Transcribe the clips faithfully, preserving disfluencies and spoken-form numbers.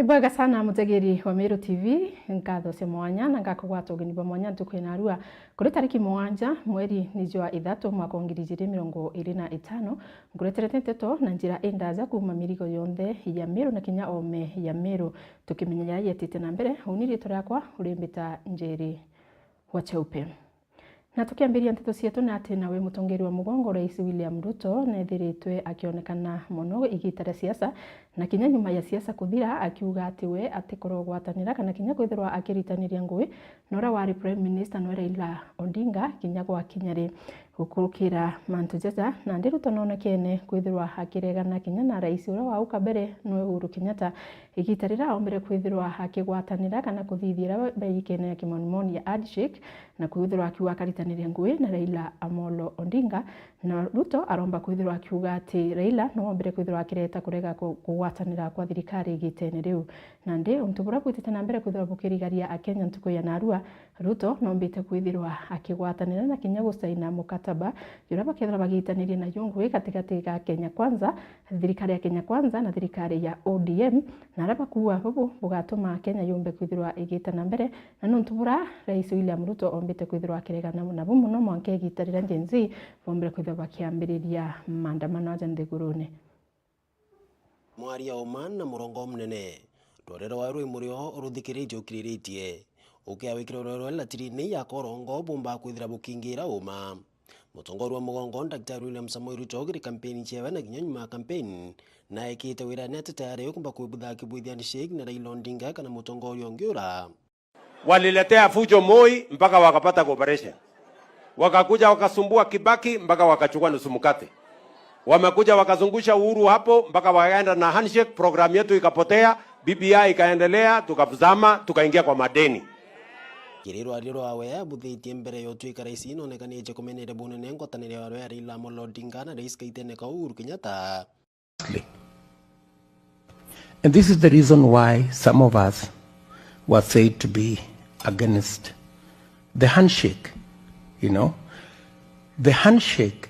Bwega sana mutegeri wa Meru T V, nkatho cia mwanya na ngakugwata ugeni bwa mwanya ntuku ya narua. Kuri tariki mugwanja mweri ni jwa ithatu mwaka wa ngiri ijiri mirongo iri na itano, nkureterete nteto na njira indaja kuuma mirigo yonthe ya Meru na kinya ome ya Meru. Tukimenya jaria yetite na mbere, uni riitwa riakwa urimbita Njeri wa Cheupe. Na tukiambiria nteto cietu ni ati nawe mutongeria wa mugongo Rais William Ruto nethiritwe akionekana mono igita ria siasa na kinya nyuma ya siasa kuthira, akiuga ati we atikurogwatanira kana kinya kwithirwa akiritaniria ngui na uria wari Prime Minister noe Raila Odinga kinya gwakinya ri. Gukurukira mantu jaja, nandi Ruto nonekene kwithirwa akiregana kinya na rais uria wa au kabere noe Uhuru Kenyatta, igita riria ombire kwithirwa akigwatanira kana kuthithia iria baikene ya kimonimoni ya handshake, na kwithirwa akiuga akaritaniria ngui na Raila Amolo Odinga, na Ruto aromba kwithirwa akiuga ati Raila nowe ombire kwithirwa akireta kurega ku-, kugwatanira kwa thirikari igitene riu. Nandi untu buria bwitite na mbere kwithirwa bukirigaria Akenya ntuku ya narua, Ruto nombite kwithirwa akigwatanira na kinya gusaina mukataba juria bakethirwa bagitanirie na jungwi gatigati ga Kenya Kwanza, thirikari ya Kenya Kwanza na thirikari ya O D M, na aria bakuuga bubu bugatuma Kenya yumbe kwithirwa igita na mbere, na nuntu buria Rais William Ruto ombite kwithirwa akiregana nabu mono mwanka igita riria Gen Z bombire kwithirwa bakiambiriria maandamano aja nthigurune. Mwaria uma na murongo munene, rwore rwa rwi murio ruthikiritie ukiriritie, ukia wikire rwore rwa latiri ni ya korongo bumba kwithira bukingira uma. Mutongoria wa mugongo Daktari William Samoei Ruto kiri kampeni ciawe na kinya nyuma ya kampeni, na ekite wira ni ati tayari ukumba kwibutha akibwithia handshake na Raila Odinga kana mutongoria ungi ura. Waliletea fujo Moi mpaka wakapata cooperation. Wakakuja wakasumbua Kibaki mpaka wakachukua nusu mkate. Wamekuja wakazungusha Uhuru hapo mpaka wakaenda na handshake, program yetu ikapotea, B B I ikaendelea, tukazama, tukaingia kwa madeni. Kiri rwario rwawe abuthitie mbere ya utwika rais, nonekanitie kumeneria bunene ngwataniro ya Raila Amolo Odinga na rais kaitene ka Uhuru Kenyatta. And this is the reason why some of us were said to be against the handshake. You know, the handshake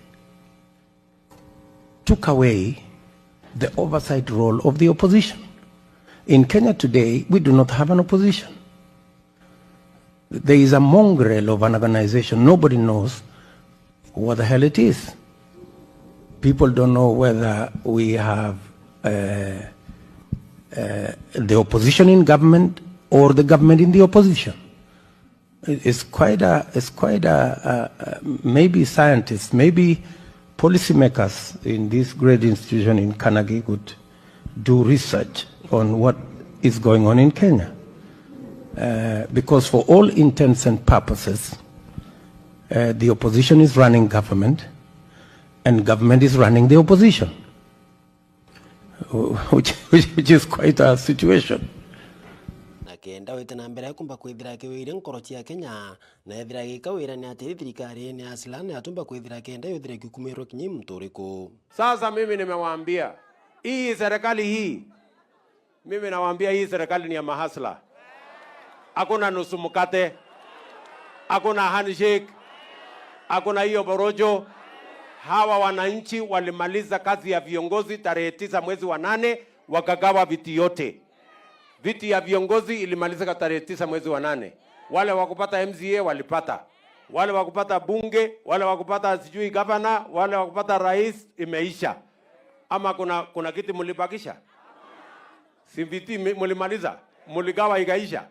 took away the oversight role of the opposition. In Kenya today, we do not have an opposition. There is a mongrel of an organization. Nobody knows what the hell it is. People don't know whether we have, uh, uh, the opposition in government or the government in the opposition. It- It's quite a, it's quite a, a, a, maybe scientists, maybe policymakers in this great institution in Carnegie could do research on what is going on in Kenya. Uh, because for all intents and purposes, uh, the opposition is running government and government is running the opposition, which, which, which is quite a situation. Na kenda wite na mbere kumba kwithira akiwire nkoro cia Kenya, na ethira agika wira ni ati thirikari ni asila ni atumba kwithira kenda yothire kiukumirwa kinya muntu uriku. Sasa mimi nimewaambia, hii serikali hii, mimi nawaambia hii serikali ni ya mahasla. Hakuna nusu mkate. Hakuna handshake. Hakuna hiyo borojo. Hawa wananchi walimaliza kazi ya viongozi tarehe tisa mwezi wa nane, wakagawa viti yote. Viti ya viongozi ilimalizika tarehe tisa mwezi wa nane. Wale wakupata M C A walipata. Wale wakupata bunge, wale wakupata sijui gavana, wale wakupata rais, imeisha. Ama kuna, kuna kiti mulibakisha? Si viti mi-, mulimaliza? Muligawa ikaisha?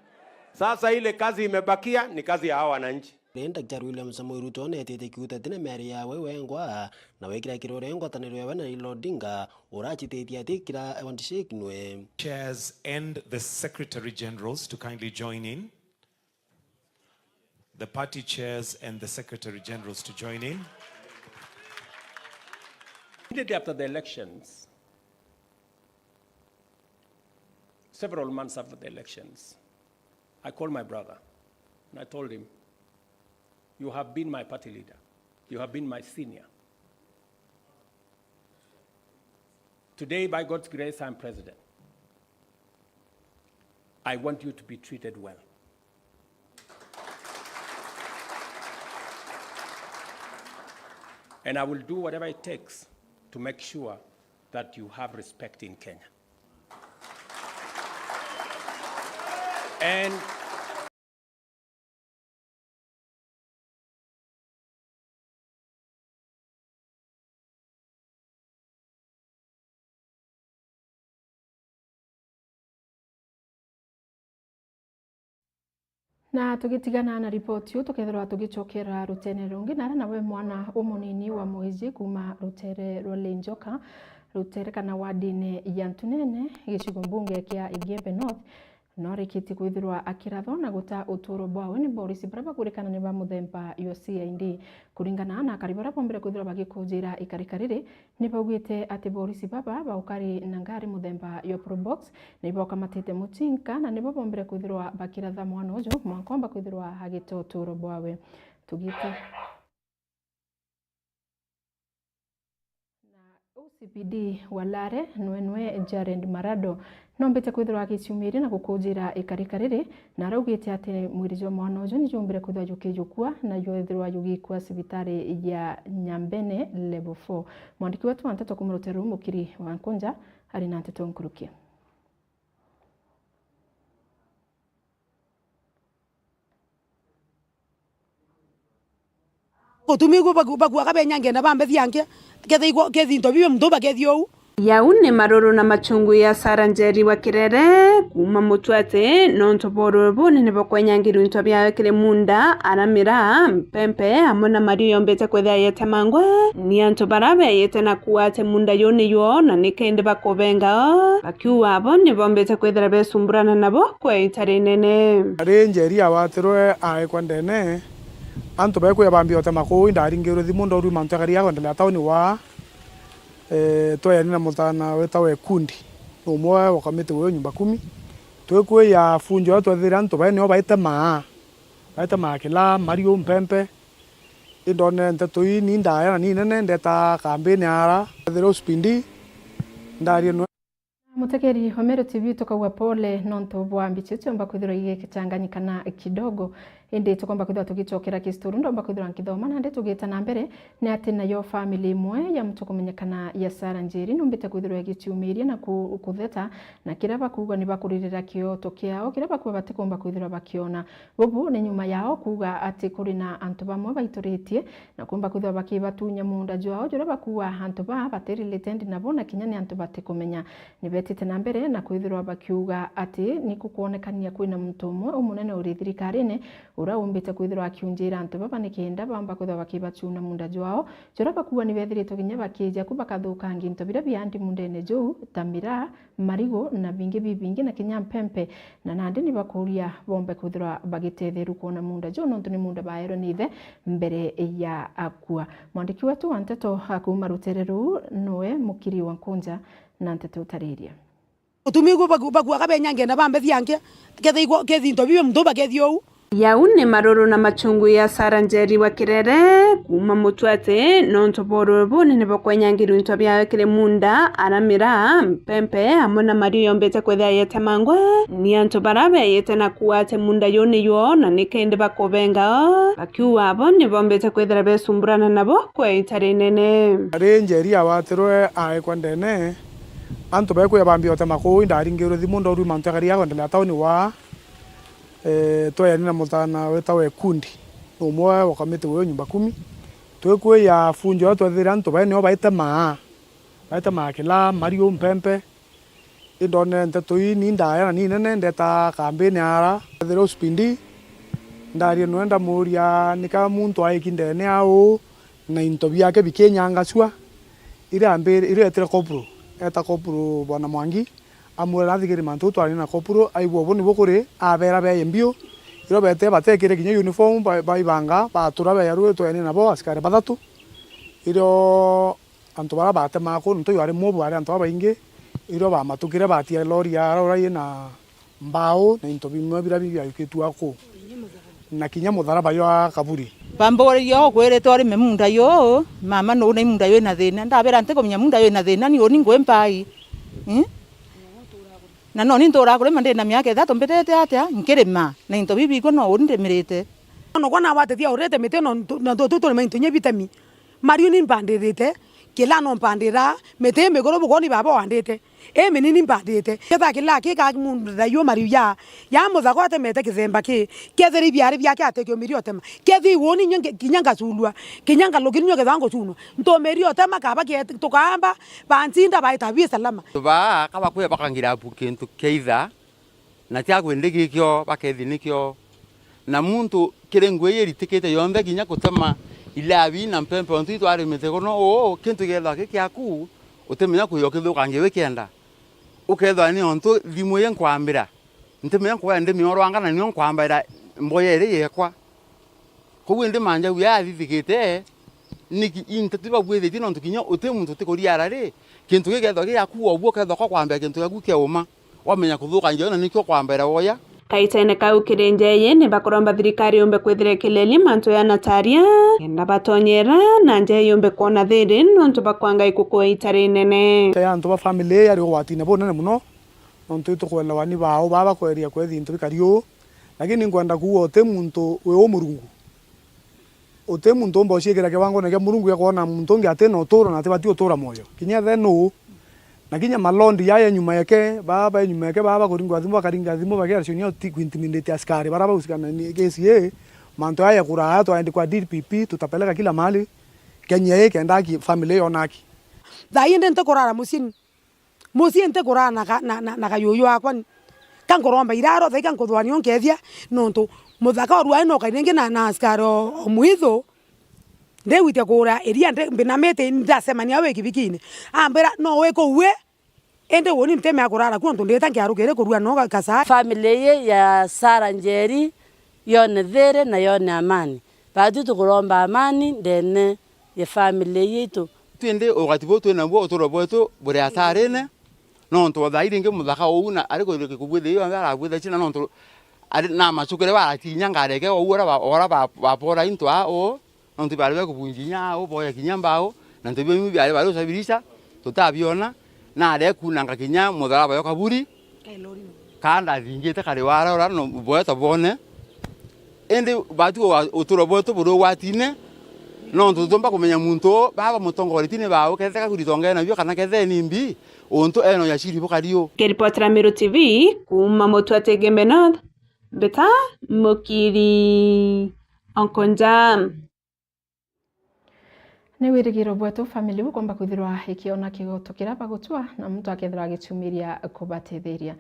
Sasa ile kazi imebakia ni kazi ya hawa wananchi. Ni Daktari William Samoei Ruto netete kiuta tene miario yawe wengwa, na wekira kirore ngwataniro yawe na Raila Odinga, urachititie ati kira handshake nwe. Chairs and the Secretary Generals to kindly join in. The party chairs and the Secretary Generals to join in. Immediately after the elections, several months after the elections, I called my brother and I told him, "You have been my party leader. You have been my senior. Today, by God's grace, I'm president. I want you to be treated well. And I will do whatever it takes to make sure that you have respect in Kenya." And Na tugitigana na ripoti iu, tukethirwa tugicokera ruteere rungi, na aria nawe mwana umunini wa mwiji kuuma ruteere rwa Lenjoka, ruteere kana wardine ya Ntunene, gicigo mbunge kia Igembe North, norikitie kwithirwa akirathwa na guta utuuro bwawe ni borisi baria bagwirikana ni ba muthemba jwa C I D. Kuringana na akari baria bombire kwithirwa bagikujira ikarika riri, ni baugite ati borisi baba baukari na ngari muthemba jwa Probox ni baukamatite mucinka, na nibo bombire kwithirwa bakiratha mwana uju mwanka omba kwithirwa agita utuuro bwawe. Tugita Na O C P D wa Lare nwe nwe Jared Marado, nombite kwithirwa agiciumiria na gukujira ikarika riri, na araugite ati mwiri jwa mwana uju ni jumbire kwithirwa jukijukua na jwethirwa jugikua cibitari ya Nyambene Level four. Mwandiki wetu wa nteto kuuma ruteere ruu Mukiri wa Nkunja ari na nteto nkuruki. Gutumi igwe bagu-, baguaga benyange na bambethia ange, kethigwa, kethintwa bibi muntu bakethia uu. Jau ni maruru na machungu ya Sarah Njeri wa Kirere kuuma Mutwati, nontu bwa ururu bunene bwa kwenyangirwa into biawe kiri munda, aramira, mpempe, amwe na mariu yombite kwithia yetemangwe ni antu bara beyite na kuuga ati munda juu ni jwao, na nikendi bakubenga o, bakiuga abo ni bombite kwithira besumburana nabo kwa ita rinene. Ari Njeri awatirwe aekwa ndene, antu baekwia bambia utema kuu, indaringirwe thimu ndorua mantu jakari ya kwendelea tauni waa. Eh, tweyani na mutana wetawa Ekundi, ni umwe wa kamiti wa nyumba kumi. Twikwia funjo ya twethire antu bae nio baitemaa, baitemaa kila mariu mpempe. Indonere nteto ii ni ndaya na ni nene, ndeta kambini ara, ethire uspindi, ndarie nwe. Mutegeri wa Meru T V, tukauga pole nontu bwa mbicha iu ciomba kwithirwa igikicanganyikana kidogo, indi tukomba kwithirwa tugicokera kisturu, ndomba kwithirwa nkithoma, nandi tugita na mbere, ni ati nayo family imwe ya muntu kumenyekana ya Sarah Njeri numbite kwithirwa igiciumiria na ku-, kutheta, na kiria bakuuga ni bakuririra kioto kiao, kiria bakuuga batikumba kwithirwa bakiona. Bubu ni nyuma yao kuuga ati kuri na antu bamwe baituritie na kumba kwithirwa bakibatunya munda jwao, juria bakuuga antu baa bati related nabo na kinya ni antu batikumenya. Ni betite na mbere na kwithirwa bakiuga ati ni kukwonekania kwina muntu umwe umunene uri thirikarine uria umbite kwithirwa akiunjira antu baba nikenda bamba kwithirwa bakibacuna munda jwao, juria bakuuga ni bethiritwe kinya bakija ku bakathukangia into biria biandi mundene juu, ta miraa, marigu na bingi bibingi na kinya mpempe, na nandi ni bakuria bombe kwithirwa bagitetherua kwona munda juu, nontu ni munda baerwe ni ithe mbere ya akua. Mwandiki wetu wa nteto a kuuma rutere ruu noe Mukiri wa Nkunja na nteto utariria. Utumi igwe bagu-, baguaga benyange na bambethia ange, kethigwa, kethintwa bibi muntu bakethia uu. Jau ni maruru na machungu ya Sarah Njeri wa Kirere kuuma Mutwati, nontu bwa ururu bunene bwa kwenyangirwa into biawe kiri munda, aramira, mpempe, amwe na mariu yombite kwithia yetemangwe ni antu bara beyite na kuuga ati munda juu ni jwao, na nikendi bakubenga o, bakiuga abo ni bombite kwithira besumburana nabo kwa ita rinene. Ari Njeri awatirwe aekwa ndene, antu baekwia bambia utema kuu, indaringirwe thimu ndorua mantu jakari ya kwendelea tauni waa. Eh, tweyani na mutana wetawa Ekundi, ni umwe wa kamiti wa nyumba kumi. Twikwia funjo ya twethire antu bae nio baitemaa, baitemaa kila mariu mpempe. Indonere nteto ii ni ndaya na ni nene, ndeta kambini ara, ethire uspindi, ndarie nwe ndamuria nika muntu aiki ndene au na into biake bikinyangacua. Iria ambire, iria etire kopro, eta kopro Bwana Mwangi, amwira nathikiri mantu twari na kopro, aigua ubu nibu kuri, abera beye mbiu. Irio betire batekire kinya uniform, ba-, baibanga, batura beya ruu tweyani nabo askari bathatu. Irio antu bara batemaa kuu, nontu jwari mubu, bari antu babaingi, irio bamatukire batia lori ya rora ina mbao na into bimwe biria bibiayukitue kuu, na kinya mutharaba jwa kaburi. Bamburirie, "Ukwirite urime munda juu, mama, nuu na imunda jwina thina?" Ndabera, "Ntikumenya munda jwina thina, ni uni ngwi mpai. Mm? Na noni nturaa kurima, ndina miaka ithatu mbitite atia nkirima, na into bibi bigwe no uni ndimirite." Nokwa nagwatithia urite miti no ntu-, na ntu-, tu turima into inya bitemi. Mariu ni mpandirite, kila no mpandira, miti i miguru bugoni baba wandite. Ii minini mbandite. Ketha kila ki ka mundu ndaiyo mariu ya, ya muthaka atemete kithemba ki. Kethira ibiari biake atekio miri otema. Kethi woni nyo nge-, kinya ngaculua, kinya ngalukiri nyo ketha ngucunwa. Ntumiri otema kaba kieti-, tukaamba, bancinda baita bi salama. Baa, kaba kwe bakangira apu kintu kia itha, na tia kwindi gikio, bakethi nikio. Na muntu kiri ngui iritikite yonthe kinya kutema ilabi na mpempe ontu itwarimite kuno uu, kintu gethwa ki kiaku, utimenya kuyo kithukangia wikienda. Ukethwa ni ontu thimu ii nkwambira, ntimenya nkuga ndi miorwanga na nio nkwambaira mboya iri yekwa. Kou indi manjau yathithikite, niki into tibabwithitie nontu kinya uti muntu utikuriara ri, kintu gikethwa gi giaku wobua ukethwa kwa kwambira kintu giaku kia uma, wamenya kuthukangia na nikio kwambaira woya. Kaitene kau kiri nja ii, ni bakuromba thirikari yumbe kwithira ikileli mantu ya nataria, kenda batonyera na nja ii yumbe kwona thiri nontu bakwanga ikuku ita rinene. Ya antu ba family ii yari ugwatine bunene muno, nontu itukwelewa ni bao baa bakweria kwethi into bikari uu, lakini nkwenda kuuga uti muntu wi u Murungu. Uti muntu umba uciikira kiwangone kia Murungu gia kwona muntu ungi ati na uturo na atibati utura mwoyo. Kinya ethe nuu, na kinya malondi jaa ja nyuma yake, baa ba nyuma yake, baa bakuringwa thimu, bakaringa thimu, bakeera cio nio ti kuintimidate askari bara bausikana ni kesi ii, mantu jaa jakuraa twaendi kwa D P P, tutapeleka kila mahali, Kenya ii kenda aki, family yona aki. Thaa ii ndi ntikurara mucii. Mucii ntikurara na ka-, na, na, na kayuyu akwa ni. Ka nkuromba iraro, thaika nkuthwania unkethia, nontu muthaka o ruai no kairi ringi na, na askari o, o mwithu, ndigwitia kuura iria ndi, mbinamite ndacemania wi kibikine. Ambira, "No wi kuu wi, indi uni ntimea kurara ku, nontu ndita nkiarukire kurua no ga-, kasaa." Family ii ya Sarah Njeri yone thiri na yone amani. Baatwi tukuromba amani ndene ya family yetu. Twindi ugati buu twi nabuo, uturo bwetu buri atarine, nontu o thaa iringi muthaka uu na ari kwithirwa kikubwithia yonthe arabwitha china, nontu ari na macukire baratinya ngareke ou ora ba-, ora ba-, bapora into aa uu, nontu bari bekubunji inya aa uu, boya kinya mbao, na ntu biu biari bari usabirisha, tutabiona, na arekunanga kinya mutharaba yo kaburi. Ka ndathingite kari wara ura no bweta bwone. Indi batu wa-, uturo bwetu buri ugwatine, nontu tutumba kumenya muntu uu, baba mutongoretie ni bau, ketheka kuritongea nabio kana kethee ni mbi, untu eno yaciri bukari u. Kiripotera Meru T V kuuma Mutua Igembe North, mbita Mukiri Onkonja. Ni wirigiro bwetu family bukomba kwithirwa ikiona kigoto kiria bagutua na muntu akethirwa agiciumiria kubatetheria.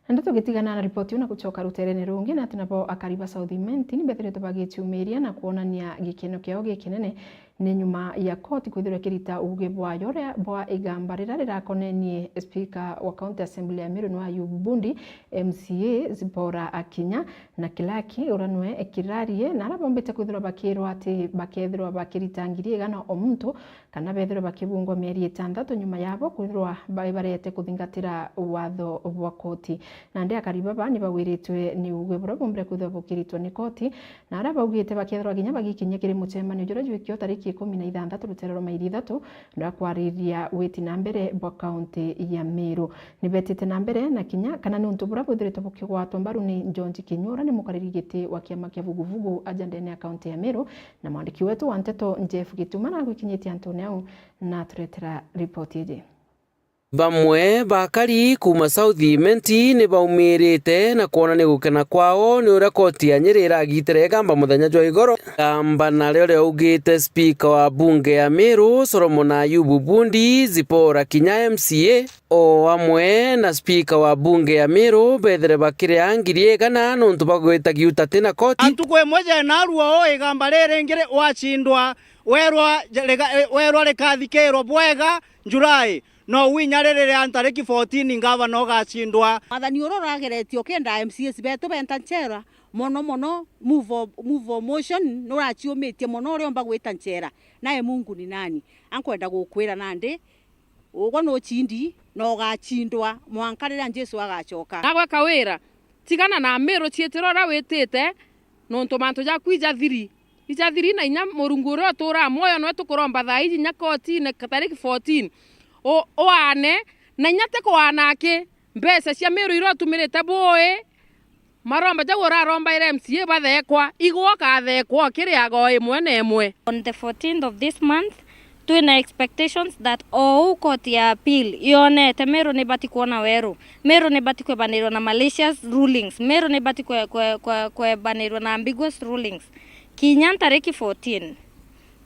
Na ndeto gitigana na ripoti iu na gucoka ruterene rungi, na ati nabo akari ba South Imenti ni bethiritwe bagiciumiria na kwonania gikeno kiao gikinene ni nyuma ya koti kwithirwa ikirita uuge bwayo uria bwa igamba riria rirakonenie speaker wa County Assembly ya Meru ni wa Ayubu Bundi, M C A Zipporah Akinya, na Kilaki uria nwe Kirarie, na aria bombite kwithirwa bakirwa ati bakethirwa bakirita ngiri igana o muntu, kana bethirwe bakibungwa mieri itanthatu nyuma yabo kwithirwa ba-, barete kuthingatira watho bwa koti. Nandi akari baba ni bagwiritwe ni uuge buria bumbire kwithirwa bukiritwa ni koti, na aria baugite bakethirwa kinya bagikinyia kiri mucemanio juria jwikio tariki ikumi na ithanthatu rutere rwa mairi ithatu rwa kwariria witi na mbere bwa kaunti ya Meru. Ni betite na mbere na kinya kana ni untu buria bwithiritwe bukigwatwa mbaru ni George Kinyua, uria ni mukariri giti wa kiama kia Vuguvugu aja ndene ya kaunti ya Meru, na mwandiki wetu wa nteto Jeff Gituma nagwikinyitie antune au na aturetera ripoti iji. Bamwe bakari kuuma South Imenti ni baumirite na kwonania gukena kwao ni uria koti ya Nyeri iragitire igamba muthenya jwa igoro. Igamba nario riaugite spika wa bunge ya Meru, Solomon Ayubu Bundi, Zipporah Kinya M C A, o amwe na spika wa bunge ya Meru bethire bakiria ngiri igana nontu bagwita giuta ti na koti. Ntuku imwe jena ruo uu igamba riri ringi ri-, wacindwa, werwa je-, riga-, eh, werwa rikathikirwa bwega Julai, no winya riri ria ntariki fourteen ngavana ugacindwa. Mwathani uria urageretie ukienda M C As betu benta nchera mono mono, move of, move of motion nuraciumitie mono, uriomba gwita nchera, naye Mungu ni nani? Ankwenda gukwira nandi, ugwe nucindi na ugacindwa mwanka riria Jesu agacoka. Nagwe Kawira, tigana na Miru ciitira uria witite, nontu mantu jaku ijathiri. Ijathiri, na inya Murungu uria uturaa mwoyo nwe tukuromba thaa iji inya kotine tariki fourteen. U-, uane, na inya ti kuana aki, mbeca cia Miru iria utumirite bui, maromba jau urarombaire M C A bathekwa, igwe ukathekwa ukiriaga o imwe na imwe. On the fourteenth of this month, twina expectations that o uu court ya appeal yonete Meru nibati kwona weru, Meru nibati kwebanirwa na malicious rulings, Meru nibati kwe-, kwe-, kwe-, kwebanirwa na ambiguous rulings. Kinya ntariki fourteen,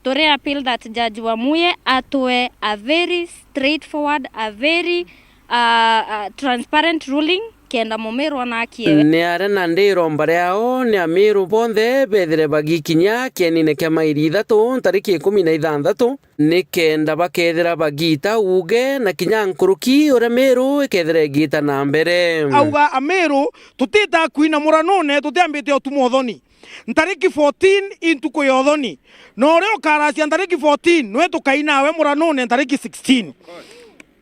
turi appeal that Judge Wamuye atwe a very straightforward, a very, uh, uh, transparent ruling, kenda Mumiru ona akiewe. Ni aria nandi iromba riao ni Amiru bonthe bethire bagikinya kienine kia mairi ithatu ntariki ikumi na ithanthatu, ni kenda bakethira bagita uuge na kinya nkuruki uria Miru ikethira igita na mbere. Auga, Amiru, tutita kwina muranune tutiambite utuma uthoni. Ntariki fourteen i ntuku ya uthoni, na uria ukaracia ntariki fourteen nwe tukai nawe muranune ntariki sixteen.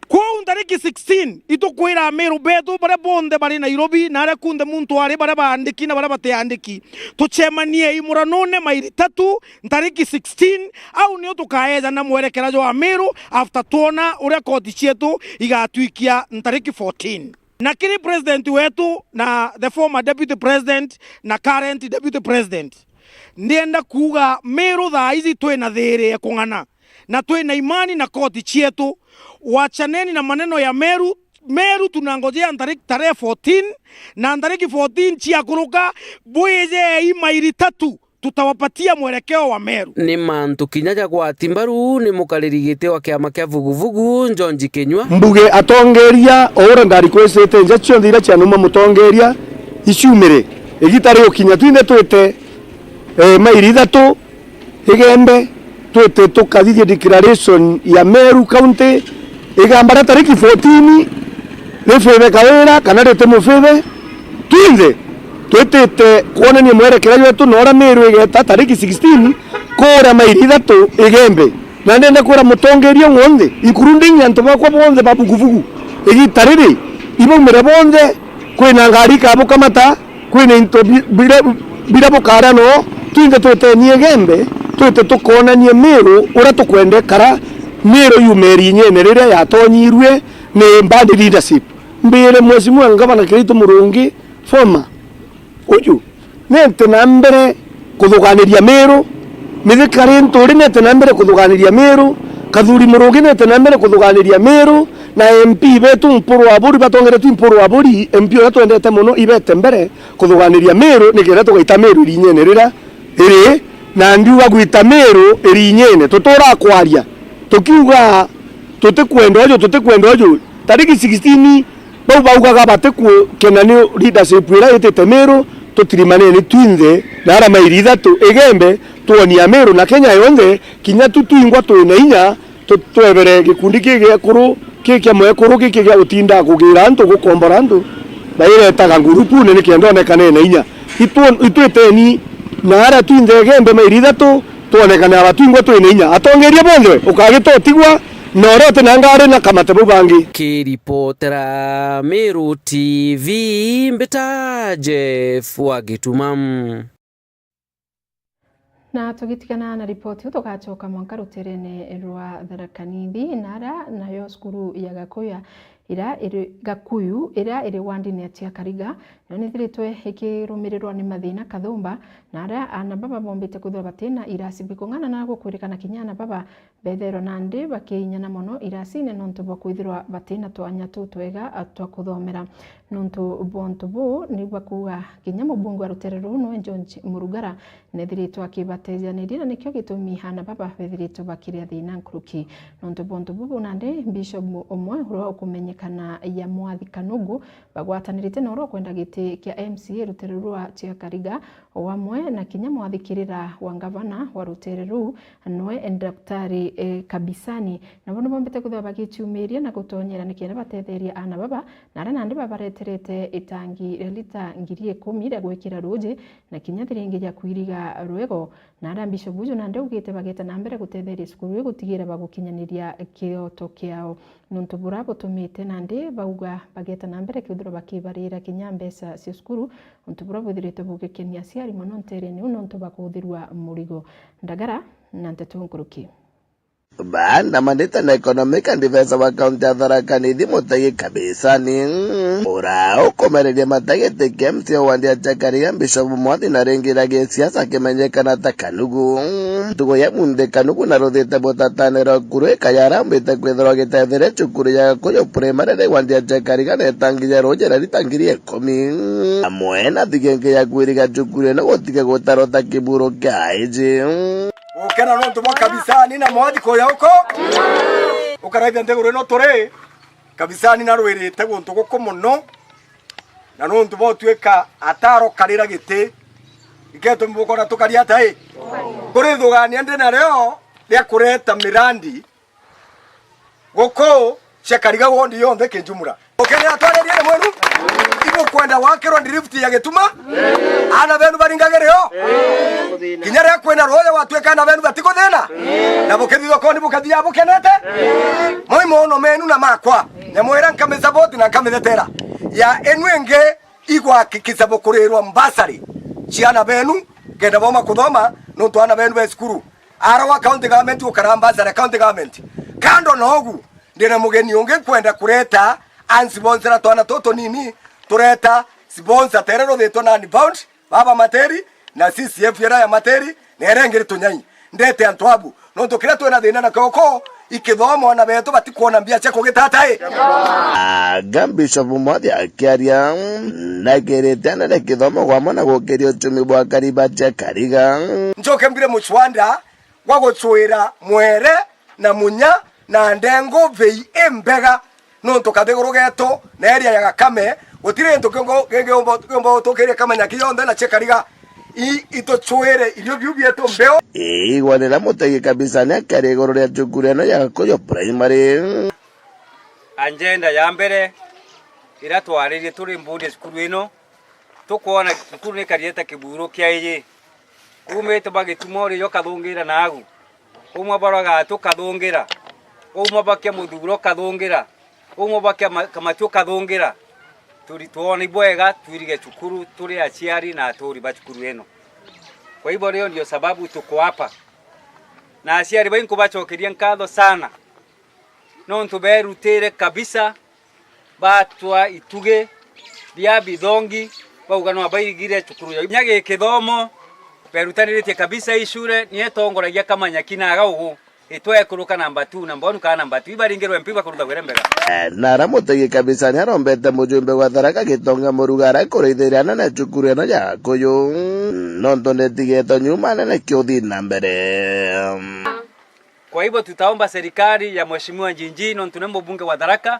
Kwou ntariki sixteen, itukwira Amiru betu baria bonthe bari Nairobi, na aria kunthe muntu ari, baria baandiki na baria batiandiki, tucemanie i muranune mairi tatu ntariki sixteen. Au nio tukaejana mwerekera jwa Amiru after twona uria koti cietu igatwikia ntariki fourteen. Na kiri president wetu na the former deputy president na current deputy president, ndienda kuuga Miru thaa ici twina thiiri ya kung'ana na twina imani na koti cietu. Wachaneni na maneno ya Meru. Meru tunangojea ntari-, tarehe fourteen, na ntariki fourteen ciakuruka, bwijei mairi tatu, tutawapatia mwelekeo wa Meru. Ni mantu kinya ja gwati mbaru ni mukariri giti wa kiama kia Vuguvugu, George Kinyua. Mbuge atongeria, o uria ndarikwicite nja cionthe iria cianuma mutongeria, iciumire. Igita rigukinya twinthe twite, eh, mairi ithatu, Igembe, twite tukathithia declaration ya Meru County, igamba ria tariki fourteen, rifithe kawira kana riti mufithe, twinthe twitite kwonania mwerekera jwetu na uria Meru igeta tariki sixteen, kuria mairi ithatu Igembe. Na ndenda kwira mutongeria wonthe, including antu bakwa bonthe ba Vuguvugu, igita riri, ibaumire bonthe, kwina ngari ikabukamata, kwina into bi-, bira, bira bukaria noo, twinthe twitenie Igembe, twite tukonanie Meru uria tukwendekara, Meru yume irinyene riria yatonyirue ni bad leadership. Mbire Mheshimiwa Ngavana Kiraitu Murungi, former, uju, nete na mbere kuthuganiria Meru, Mithika Linturi nete na mbere kuthuganiria Meru, Kathuri Murungi nete na mbere kuthuganiria Meru, na M P betu Mpuru Aburi, batongeretwe Mpuru Aburi, M P uria twendete mono, ibete mbere kuthuganiria Meru, nikenda tugaita Meru irinyene riria riri, na ndiuga gwita Meru irinyene, tutura kwaria, tukiuga tutikwenda uju, tutikwenda uju. Tariki sixteen, bau baugaga batikukena ni leadership iria itite Meru, tutirimaneni twinthe na aria mairi ithatu Igembe, twonia Meru na Kenya yonthe, kinya tu twingwa twina inya, tu-, twebere gikundi ki gia ekuru, ki kia mwekuru, giki gia gutinda kugira antu, gukombora antu, na iretaga ngurupune nikenda onekane na inya. Itw-, itwiteni na aria twinthe Igembe mairi ithatu, twonekane aba twingwa twina inya. Atongeria bonthe, ukagita utigwa, na uria uti na ngari na kamate bau bangi. Kiripotera Meru T V, mbita Jeff wa Gituma. Na tugitigana na ripoti iu, tugacoka mwanka ruterene rwa Tharaka Nithi, na ara nayo cukuru ya Gakuya ira iri, Gakuyu, ira iri wandini ya Chiakariga, nayo nithiritwe ikirumirirwa ni mathina kathumba, na ara aana baba bombite kwithirwa batina irasi. Bikung'ana na gukwirikana kinya aana baba bethairwa nandi bakiinyana mono irasine nontu bwa kwithirwa batina twanya tutwega twa kuthomera. Nontu bwa untu buu, ni bakuuga kinya mubunge wa rutere ruu niwe George Murugara nethiritwe akibatejaniria, na nikio gitumi aana baba bethiritwe bakiria thina nkuruki. Nontu bwa untu buu, nandi Bishop umwe uria ukumenyekana ya Mwathi Kanugu bagwatanirite na uria ukwenda giti kia M C A rutere rwa Chiakariga, o amwe na kinya mwathikirira wa ngavana wa rutere ruu, niwe Daktari, eh, Kabisani. Nabo nibombite kwithirwa bagiciumiria na gutonyera nikenda batetheria aana baba, na aria nandi babareterete itangi ria lita ngiri ikumi ria gwikira ruuji, na kinya thiringi ria kwiriga rwego. Na aria Bishop uju nandi augite bageta na mbere gutetheria cukuru iu gutigira bagukinyaniria kioto kiao. Nontu bura butumite nandi bauga bageta na mbere kwithirwa bakibarira kinya mbeca cia cukuru, untu bura bwithiritwe bugikenia aciari mono nterene iu nontu bwa kuthirua murigo. Ndagara na nteto nkuruki. Baandamanite na economic and defense wa kaunti ya Tharaka Nithi Mutegi Kabisani, ura ukumereria matagitike M C A wa wandi ya Chakariga Bishop Mwathi na ringi ra gisiasa kimenyekana ta Kanugu. Ntugo ya munthi Kanugu na ruthite butatanira ukuru ikayarambite kwithirwa gitethire cukuru ya Gakuyu Primary ri wandi ya Chakariga na itangi ya ruuji rarita ngiri ikumi. Amwe na thigenge ya kwiriga cukuru ino gutiga gutarwa ta kiburo kia aiji. Gukena nontu bwa Kabisani na Mwathi kuya uko. Ukaraithia nthiguru ino turi. Kabisani narwirite guntu guku mono. Na nontu bwa utuika ataro karira giti, iketumi bukona tukari ata i? Kuri thugania ndi nario ria kureta mirandi guku Chakariga wondi yonthe kijumla. Ukenera twaririe ni mwenu? Ibukwenda gwakirwa ndirifuti ya Gituma? Aana benu baringagire o? Kinya riria kwina ruuya gwatuika aana benu batikuthina? Na bukithithwa koni bukathiaga bukenete? Moi moono menu na makwa, nyamwira nkamisupport na nkamithetera. Ya enu ingi igwakikisa bukurirwa mbasari ciana benu kenda boma kuthoma, nontu aana benu be cukuru. Ara wa county government gukara mbasari ya county government. Kando na ugu, ndina mugeni ungi nkwenda kureta ansponsora twana tutu tunini, tureta sponsor tere ruthitwe na Unbound, baba Materi, na C C F era ya Materi, na ere ngiri tunyai. Ndete antu abu, nontu kiria twina thina nakio ko, ikithomo aana betu batikwona mbia cia kugitata i. Anga Bishop Mwathi akiaria, ndagirite anene kithomo gwamwe na gukiria uchumi bwa kariba cia Kariga. Njoke mbire mucwanda gwa gucwira mwere na munya na ndengu vei imbega. Nontu kathiguru getu na area ya Gakame, gutiri gintu kiumba, kiumba, kiumba gutukiria Kamanyaki yonthe na cia Kariga. I, itucwire irio biu bietu mbiu. Igwanira Mutegi Kabisani akiaria iguru ria cukuru ino ya Gakuyu Primary. Agenda ya mbere iria twaririe turi mbundia cukuru ino, tukwona cukuru ni karieta kiburo kia iji. Umite bagituma uri jo kathungira nagu. Umwe barwa gatu kathungira. Umwe bakia muthuro kathungira. Umwe bakia ma-, kamatu kathungira. Turi-, twona ibwega twirige cukuru turi aciari na aturi ba cukuru ino. Kwa hivyo leo ndio sababu tuko hapa. Na aciari bai nkubacokeria nkatho sana. Nontu berutire kabisa, batwa itugi bia bithongi, bauga no baigire cukuru ya inya gikithomo, berutaniritie kabisa. Ii chure ni itongoragia Kamanyaki na aga ugu, itwekuruka namba two, namba one kana namba two, ibaringirwe M P bakurutha wira mbega. Eh, na ara Mutegi Kabisani arombete mujumbe wa Tharaka Gitonga Murugara kurithiria anene cukuru ino ya Gakuyu, nontu ndetigete nyuma anene kiuthi na mbere. Kwa hivyo tutaomba serikali ya Mheshimiwa Njinji, nontu ni mubunge wa Tharaka,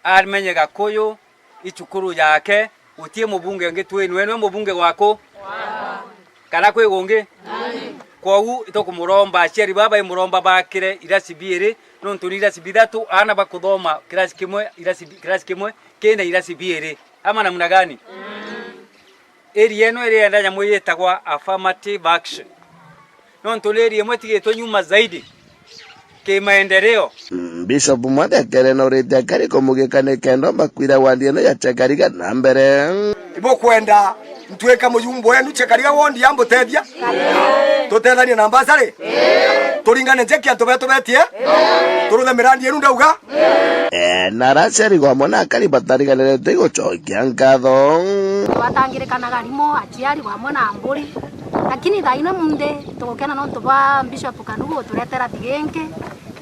amenye Gakuyu i cukuru yake, guti mubunge ungi twinwe, nwe mubunge waku? Kana kwi gungi? Kwogu itukumuromba, aciari baba imuromba bakire irasi biiri, nontu ni irasi bithatu, aana bakuthoma kirasi kimwe, irasi bi-, kirasi kimwe kina irasi biiri. Ama namna gani? Area ino irienda nyamu yitagwa affirmative action. Nontu ni area imwe itigitwe nyuma zaidi kimaendeleo. Mm, Bishop Mwathi akere na uriti akari kumugika ni kenda omba kwira wandi ino ya Chakariga na mbere. Ibukwenda ntwika mujumbe wenu Chakariga wondi ya mbutethia? Tutethanie na mbasari? Turingane njeki antu betu betie? Turuthe mirandi inu ndauga? Eh, na araciari gwamwe na akari batariganiritwe igucokia nkatho. Twatangirikanaga rimo, aciari gwamwe na mburi. Lakini thaino munthi tugukena nontu bwa Bishop Kanugu guturetera thiginki,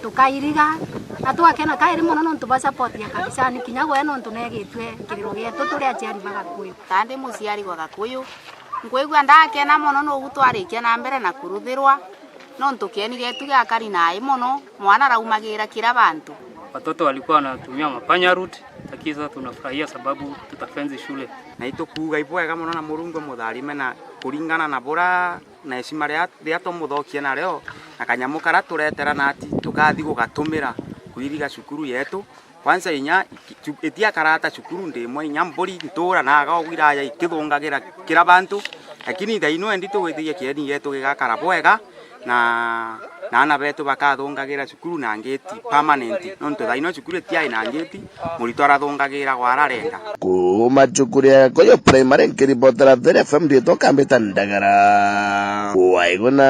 tukairiga. Na twakena kairi mono nontu bwa support ya Kabisani, kinya gwe nontu negitue kiriro gietu turi aciari ba Gakuyu. Kandi muciari gwa Gakuyu, nkwigua ndakena mono nugu twarikia na mbere na kuruthirwa. Nontu kieni gietu giakari nai mono, mwana araumagira kira bantu. Watoto walikuwa wanatumia mapanya route, lakini sasa tunafurahia sababu tutafenzi shule. Na itukuuga ibwega mono na Murungu amutharime na kuringana na bura na heshima ria, ria tumuthokie nario, na kanyamu karia turetera na ati tukathi gugatumira kuiriga cukuru yetu. Kwanza inya, cu-, itiakara ta cukuru ndi imwe, inya mburi ntura na aga ugu iraya ikithungagira kira bantu, lakini thaino endi tugwitiria kieni gietu gigakara bwega, na, na aana betu bakathungagira cukuru na ngiti permanent, nontu thaino cukuru itiai na ngiti, murito arathungagira gwa ararenda. Kuuma cukuru ya Gakuyu Primary, nkiribotera Theri F M nditwa Kambita Ndagara. Waiguna.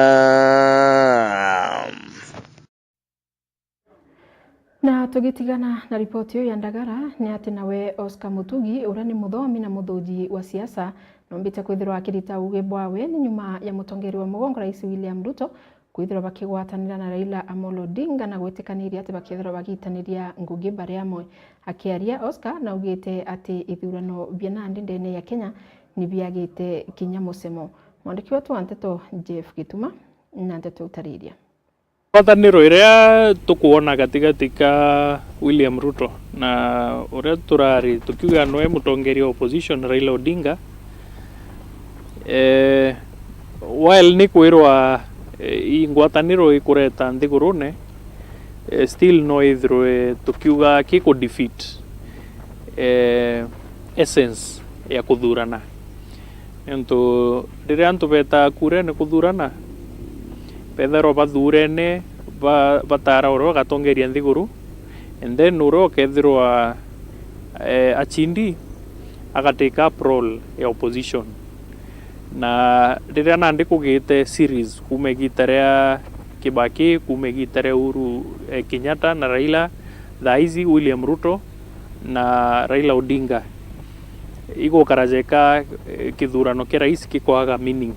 Na tugitigana na ripoti iyo ya Ndagara, ni ati nawe Oscar Mutugi, uria ni muthomi na muthuji wa siasa, nombite kwithirwa akirita uugi bwawe ni nyuma ya mutongeri wa mugongo, Rais William Ruto, kwithirwa bakigwatanira na Raila Amolo Odinga na gwitikaniria ati bakethirwa bagitaniria ngugi bari amwe. Akiaria, Oscar naugite ati ithurano bia nandi ndene ya Kenya ni biagite kinya mucemo. Mwandiki wetu wa nteto Jeff Gituma na nteto utariria. Ngwataniro iria tukwona gatigati ka William Ruto na uria turari tukiuga nwe mutongeria wa opposition Raila Odinga, eh, while ni kwirwa, eh, i ngwataniro ikureta nthigurune, eh, still no ithirwe tukiuga kiku defeat, eh, essence ya kuthurana. Niuntu riria antu betaa kurene kuthurana, bethairwa bathurene ba-, batara uria ugatongeria nthiguru, and then uria ukethirwa, eh, achindi agatake up role ya opposition. Na riria nandi kugite series kuuma igita ria Kibaki, kuuma igita ria Uhuru, eh, Kenyatta na Raila, thaa ici William Ruto na Raila Odinga, igukara jeka, eh, kithurano kia rais gikwaga meaning.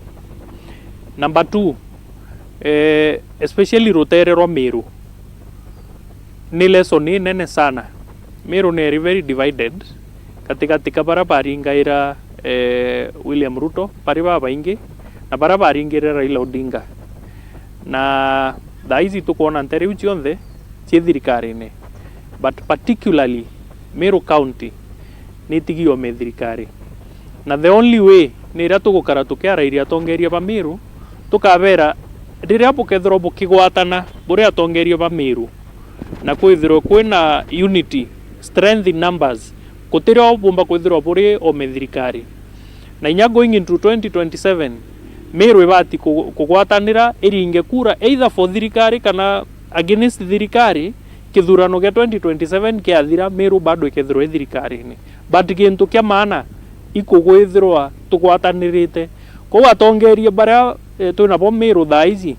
Number two, eh, especially rutere rwa Meru, ni lesson inene sana. Meru ni eri very divided gatigati ka baria baringaira, eh, William Ruto bari babaingi na baria baringaira Raila Odinga. Na thaa ici tukwona ntere iu cionthe cii thirikarine, but particularly Meru County ni itigi yome thirikari. Na the only way ni iria tugukara tukiarairia atongeria ba Meru, tukabera, riria bukethirwa bukigwatana buri atongeria ba Meru, na kwithirwa kwina unity, strength in numbers, gutirio bumba kwithirwa buri ome thirikari. Na inya going into twenty twenty-seven, Meru ibati ku-, kugwatanira iringe kura either for thirikari kana against thirikari, kithurano gia twenty twenty-seven kiathira, Meru bado ikethirwa i thirikarine. But gintu kia maana ikugwithirwa tugwatanirite. Kwou atongeria baria, eh, twinabo Meru thaa ici,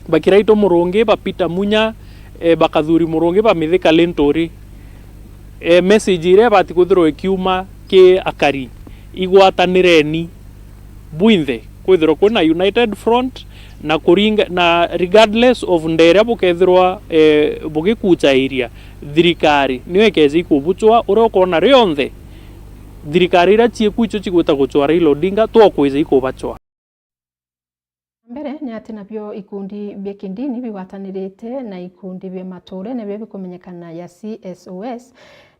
ba Kiraitu Murungi, ba Peter Munya, eh, ba Kathuri Murungi, ba Mithika Linturi, eh, message iria ibati kwithirwa ikiuma ki akari, igwatanireni bwinthe, kwithirwa kwina united front, na kuringa, na regardless of nderia bukethirwa, eh, bugikuchairia, thirikari niyo ikeja ikubuchwa. Uria ukona rionthe thirikari iria ciiku icio cigwita guchwa Raila Odinga, twokwija ikubachwa. Mbere ni ati nabio ikundi bia kindini bigwatanirite na ikundi bia maturene biria bikumenyekana ya C S O S,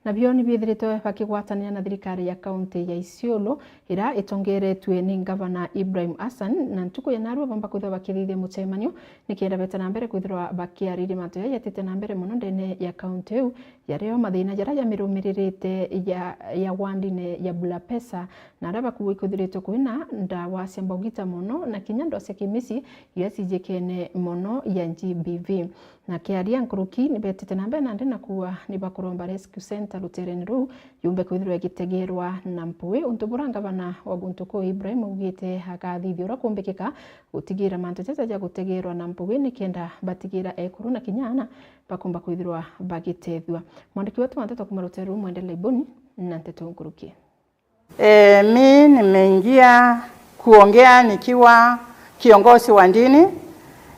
nabio ni biithiritwe bakigwatanira na thirikari ya kaunti ya Isiolo, iria itongeretue ni Ngavana Ibrahim Hassan, na ntuku ya narua bomba kwithirwa bakithithia mucemanio nikenda bete na mbere kwithirwa bakiariria mantu jaria jatite na mbere mono ndene ya kaunti iu, jario mathina jaria jamirumiririte ya, ya wandine ya Bulapesa, na aria bakuuga ikwithiritwe kwina ndawa cia mbogita mono na kinya ndawa cia kimisi iria cijikene mono ya G B V. Na kiaria nkuruki ni betite na mbere nandi na kuuga ni bakuromba rescue centre ruterene ruu yumbe kwithirwa igitegerwa na mpui, untu buria ngavana wa guntu kuu Ibrahim augite agathithia uria kumbikika gutigira mantu jaja ja gutegerwa na mpui nikenda batigira ekuru na kinya aana bakumba kwithirwa bagitethua. Mwandiki wetu wa nteto kuuma rutere ruu Mwende Laiboni na nteto nkuruki. E, mi nimeingia kuongea nikiwa kiongozi wa dini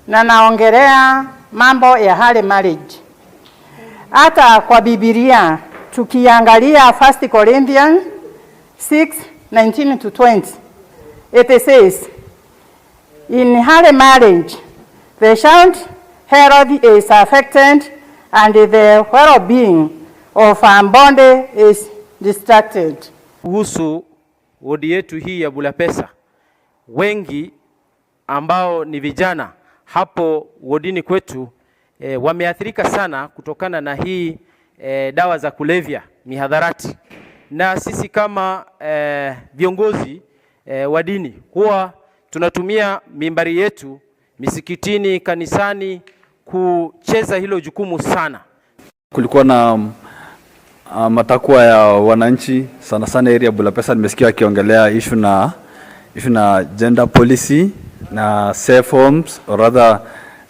na naongelea mambo ya early marriage. Hata kwa Biblia tukiangalia First Corinthians six nineteen to twenty, it says, "In early marriage, the child health is affected and the well-being of her body is distracted." Kuhusu wodi yetu hii ya Bulapesa, wengi ambao ni vijana hapo wodini kwetu, eh, wameathirika sana kutokana na hii, eh, dawa za kulevya, mihadarati. Na sisi kama, eh, viongozi, eh, wa dini, huwa tunatumia mimbari yetu misikitini, kanisani, kucheza hilo jukumu sana. Kulikuwa na, ah, matakwa ya wananchi, sana sana area Bulapesa, nimesikia akiongelea issue na, issue na gender policy na safe homes, or rather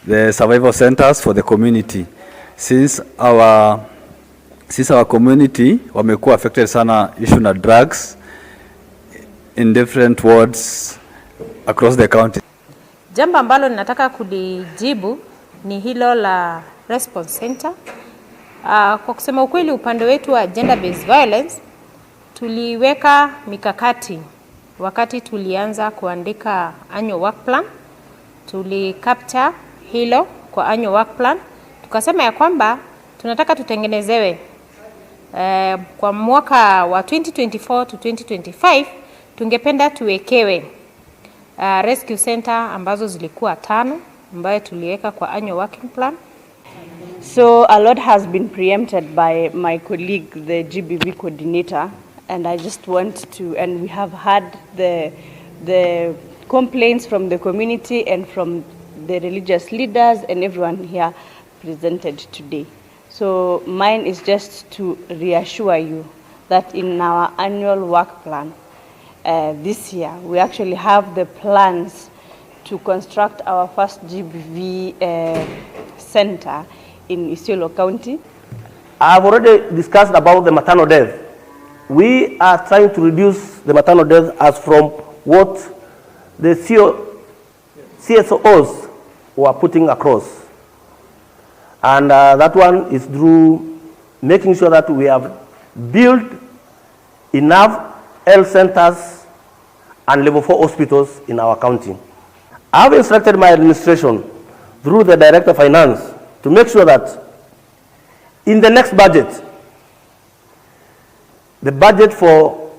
the survival centers for the community. Since our, since our community wamekuwa affected sana issue na drugs in different wards across the county. Jambo ambalo ninataka kulijibu ni hilo la response center. Ah, kwa kusema ukweli, upande wetu wa gender based violence tuliweka mikakati wakati tulianza kuandika annual work plan. Tuli capture hilo kwa annual work plan, tukasema ya kwamba tunataka tutengenezewe, eh, kwa mwaka wa twenty twenty-four to twenty twenty-five, tungependa tuwekewe, uh, rescue center ambazo zilikuwa tano ambayo tuliweka kwa annual working plan. So a lot has been preempted by my colleague, the G B V coordinator, and I just want to, and we have had the, the complaints from the community and from the religious leaders and everyone here presented today. So mine is just to reassure you that in our annual work plan, uh, this year, we actually have the plans to construct our first G B V, uh, center in Isiolo County. I have already discussed about the maternal death. We are trying to reduce the maternal death as from what the C O, C S Os were putting across. And, uh, that one is through making sure that we have built enough health centers and level four hospitals in our county. I have instructed my administration through the Director of Finance to make sure that in the next budget, the budget for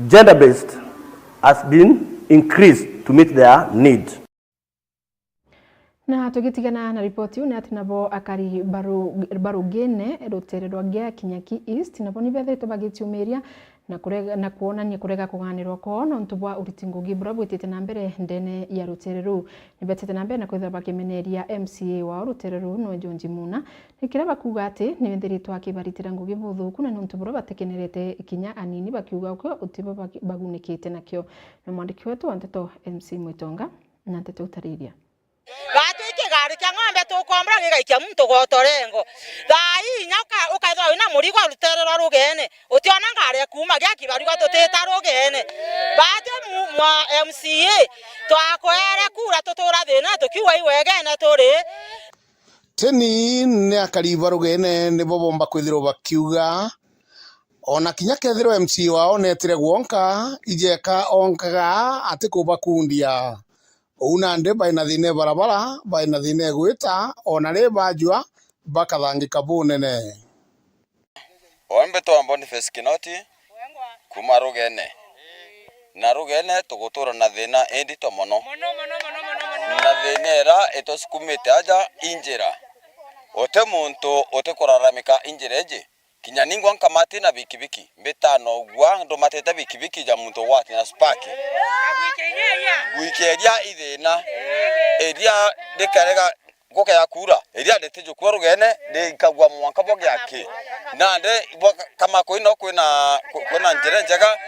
gender-based has been increased to meet their need. Na tugitigana na ripoti iu, ni ati nabo akari baru-, barugine rutere rwa Gia Kinyaki East, nabo ni bethiritwe bagiciumiria na kurega, na kwonania kurega kuganirwa kwoo nontu bwa uriti ngugi buria bwitite na mbere ndene ya rutere ruu. Ni betite na mbere na kwithirwa bakimeneria M C A wao rutere ruu, nwe George Muna, ni kiria bakuuga ati ni withiritwe akibaritira ngugi buthuku, na nontu buria batikenerete kinya anini, bakiuga ukio utibo bagi-, bagunikite nakio. Na mwandiki wetu wa nteto M C Mwitonga na nteto utariria. Batwi kigari kia ng'ombe tukombora gigaikia muntu gotorengo. Thaa ii inya uka-, ukaithirwa wina murigo rutere rwa rugene. Utiona ngari ekuuma gia kibarigwa tutita rugene. Batwi mu-, mwa M C A, twakwere kura tutura thina tukiuga iwegene turi. Teni ni akari ba rugene nibo bomba kwithirwa bakiuga, ona kinya kethirwa M C A wao netire gwonka, ijeka onkaga atikubakundia. Uu nandi bai na thina e barabara, bai na thina e gwita, ona ri bajua bakathangika bunene. Uu mbitwa Boniface Kinoti, kuuma Rugene. Na Rugene tugutura na thina indito mono. Na thina ira itusukumite aja i njira. Uti muntu utikuraramika i njira iji. Kinya ningwa nkamati na bikibiki, mbitano gwa ndumatite bikibiki ja muntu ugwati na spark. Gwikia iria i thina, iria rikarega gukea kuura, iria ritijukua rugene, rikagua mwanka bwa giaki. Nandi bwa Kamakui no kwina, kwina njira njega,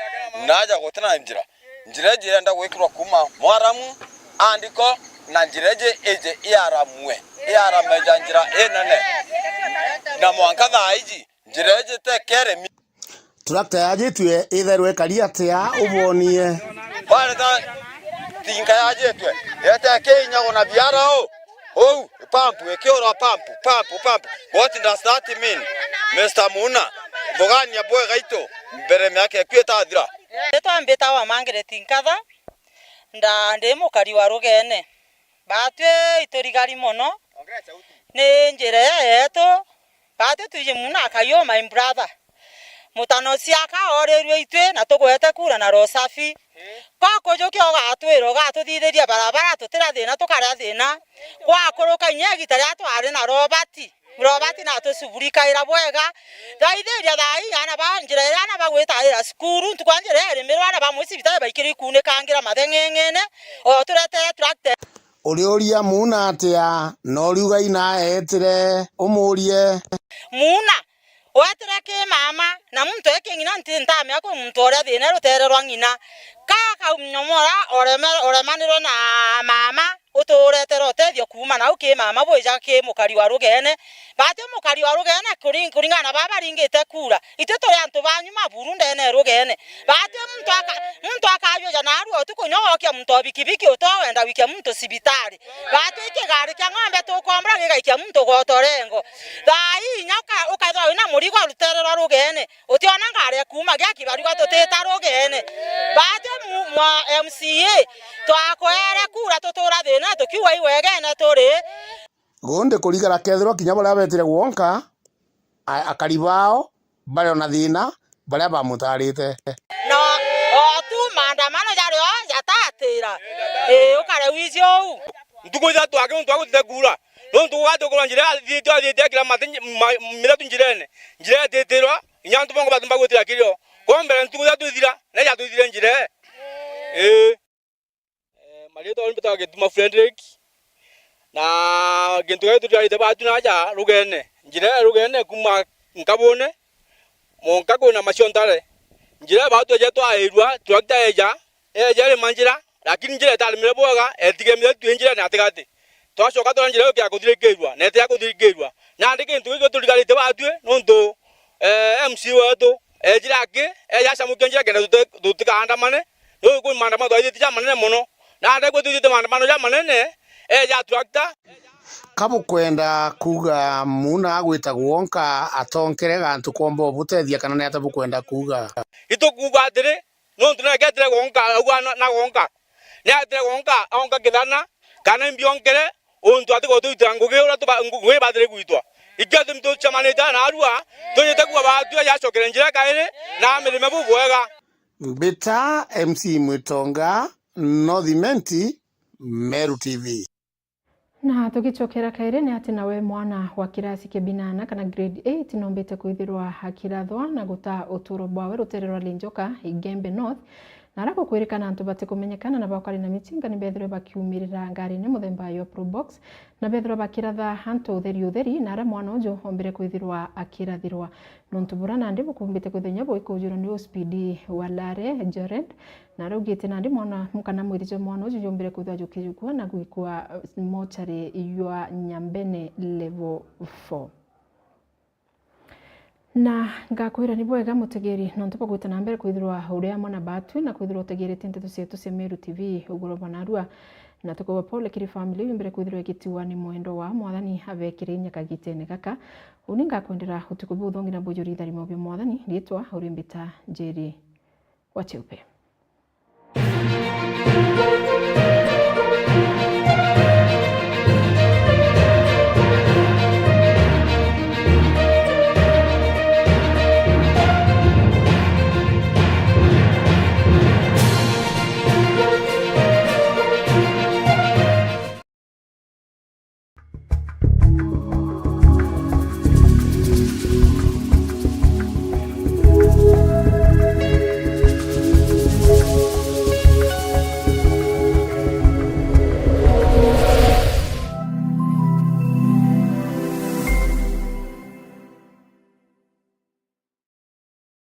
na aja gutina njira. Njira iji irenda gwikirwa kuuma Mwaramu, Andiko, na njira iji ije iaramue, iarame ja njira inene. Na mwanka thaa iji, njira iji tekeremi. Tractor yajitue itherwe ikari atia ubonie? Bareta tinka yajitue, yeteke inyagwo na biara u. Ou, pump, ikiura pump, pump, pump. What does that mean? Mister Muna, thugania bwega itu, mbere miaka iku itathira. Ritwa mbitawa Margaret Nkatha, nda ndi mukari wa Rugene. Batwi iturigari mono, ni njira ii yetu. Batwi twiji Muna Akayo, my brother. Mutano ciaka orirue itwi na tugwete kura na roho safi. Kwa kujukia ugatwira, ugatuthithiria barabara, tutira thina, tukaria thina. Kwakuruka inya igita riria twari na Robert, Robert natucuburikaira bwega. Thaithiria thaa ii aana ba njira iria aana bagwitaira cukuru, ntuku ya njira irimirwe aana ba mwicibitari baikirwe ikuunikangira matheng'eng'ene, o turetere tractor. Uriuria Muna atia, na uriuga ina eetire umuurie? Muna, weetire ki mama, na muntu e ki ng'ina nti ntamea kwi muntu uria thina rutere rwa ng'ina. Ka kaunyomora oreme-, oremanirwe na mama, Uturetera utethio kuuma nau ki mama bwija ki mukari wa Rugene. Baati mukari wa Rugene kuri-, kuringana na baba baringite kura. Itwi turi antu banyu maburu ndene ya Rugene. Baati muntu aka-, muntu akajuja narua utuku nyo wokia muntu o bikibiki uto wenda wikia muntu cibitari. Baati kigari kia ng'ombe tukombora gigaikia muntu gotorengo. Thaa ii inya uka-, ukethirwa wina murigo rutere rwa Rugene. Utiona ngari ya kuuma gia kibarua tutita Rugene. Baati mu-, mwa M C A, twakwere kura tutura thina tukiuga iwegene turi. Gundi kurigara kethirwa kinya baria betire gwonka, a-, akari bao bari ona thina, baria bamutarite. No, o tu maandamano jari o jatatira. Ii, ukare wici uu. Ntuku ithatu aki nontu agutite kuura. Nontu gwatukurwa njira athiite, athiite akira mati, ma-, mithatu njirene. Njira ititirwa, inya antu bongo bati mbagwitira kirio. Kwa mbere ntuku ithatu ithira, na ijatuthire njira ii. Ii. Eh, mariitwa ni mbitaga Gituma Frederick. Na gintu giki tutigarite batu naja Rugene. Njira ya Rugene kuma Nkabune, mwanka kwina Macio Ntare. Njira ya batu eje twairua, turakita eja, eja irima njira, lakini njira itarimire bwega, etigemire tu njira na atigati. Twacoka twona njira yukia kuthirikirua, na itiga kuthirikirua. Nandi gintu giki tutigarite batwi, nontu, eh, M C A wetu, ejire aki, eja acamukia njira kenda tuti-, tutikaandamane, Riu kwi maandamano twaithitie jamanene mono. Na ndegwa twithitie maandamano jamanene, eja tractor. Ka bukwenda kuuga muuna agwita gwonka atonkere gantu kwomba ubutethia, kana ni ata bukwenda kuuga? Itukuuga atiri, nontu neketire gwonka, augwa na, na gwonka. Ni atire gwonka, aonka kithana, kana imbionkere, untu atiga utwitira ngugi uria tuba-, ngu-, ngugi ibatire gwitwa. Ikio tumi tucamanite na arua, twinite kuuga batwi aja acokere njira kairi, na amirime bubwega. Mbita M C Mwitonga, North Imenti, Meru T V. Na tugicokera kairi ni ati nawe mwana wa kirasi kia binana kana grade eight nombite kwithirwa akirathwa na guta uturo bwawe rutere rwa Linjoka, Igembe North, na aria gukwirikana antu batikumenyekana na bakari na mitinga ni bethirwe bakiumirira ngarine muthemba yo Probox, na bethirwa bakiratha antu utheri utheri, na aria mwana uju ombire kwithirwa akirathirwa. Nontu bura nandi bukumbite kwithirwa inya buikujirwa ni uspidi wa Lare Jared, na araugite nandi mwana, kana mwiri jwa mwana uju jumbire kwithirwa jukijukua na gwikwa, eh, mochari ywa Nyambene level four. Na ngakwira ni bwega mutegeri, nontu bwa gwita na mbere kwithirwa uri amwe na batwi na kwithirwa utegerete nteto cietu cia Meru T V uguro bwa narua. Na tukauga pole kiri family yumbire kwithirwa igitiwa ni mwendwa wa Mwathani abekire inya kagitene gaka. Uni ngakwendera utuku buthongi na bujuri itharimo bia Mwathani, riitwa uri mbita Njeri wa Cheupe.